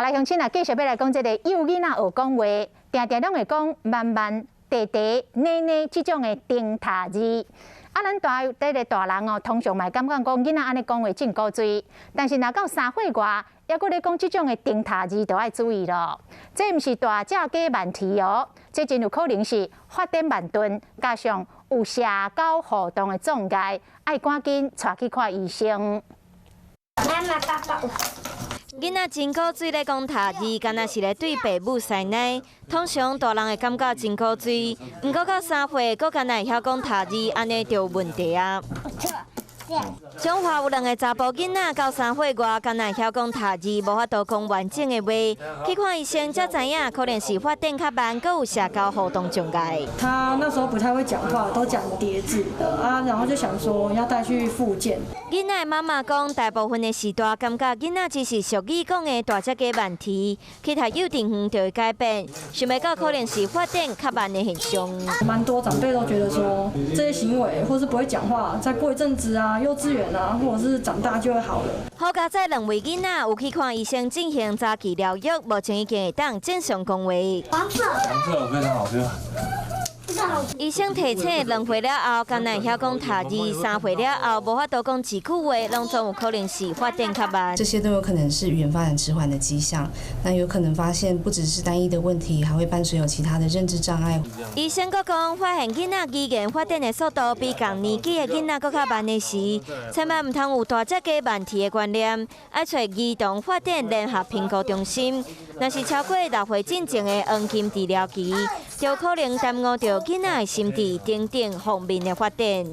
好來，鄉親啊，繼續欲來講這个幼囡仔學講話，定定攏會講慢慢、弟弟、奶奶這種的停踏字。啊，咱大這个大人哦，通常嘛會感覺講囡仔按呢講話真古錐，但是若到3歲外，猶閣咧講這種的停踏字，就愛注意咯。這毋是大隻雞慢啼哦，這真有可能是發展慢鈍，加上有社交互動的障礙，愛趕緊帶去看醫生。媽媽爸爸。囡仔真古錐咧講疊字，敢若是咧對爸母師奶。通常大人會感覺真古錐，毋過到3歲，閣敢若會曉講疊字，按呢就有問題啊。彰化有兩个查埔囡仔，到3歲外，敢若會曉講疊字，無法度講完整的話。去看醫生才知影，可能是發展較慢，閣有社交互動障礙。他那時候不太會講話，都講疊字的啊，然後就想說要帶去復健。囡仔的媽媽講，大部分的時代感覺囡仔只是俗語講的大隻雞慢啼，去讀幼稚園就會改變，想袂到可能是發展較慢的現象。蠻多長輩都覺得說，這些行為或是不會講話，再過一陣子啊，幼稚園啊，或者是長大就會好了。好佳哉，兩位囡仔有去看醫生進行早期療育，目前已經會當正常講話。黃色，黃色非常好，對吧？醫生提醒，2歲了後，敢若會曉講疊字；3歲了後，無法度講一句話，攏總有可能是發展較慢。這些都有可能是語言發展遲緩的跡象。那有可能發現不只是單一的問題，還會伴隨有其他的認知障礙。醫生閣講，發現囡仔語言發展的速度比仝年紀的囡仔閣較慢的時，千萬毋通有大隻雞慢啼的觀念，愛揣兒童發展聯合評估中心。若是超過6歲進前的黃金治療期，就可能耽誤著囡仔的心智等等方面的發展。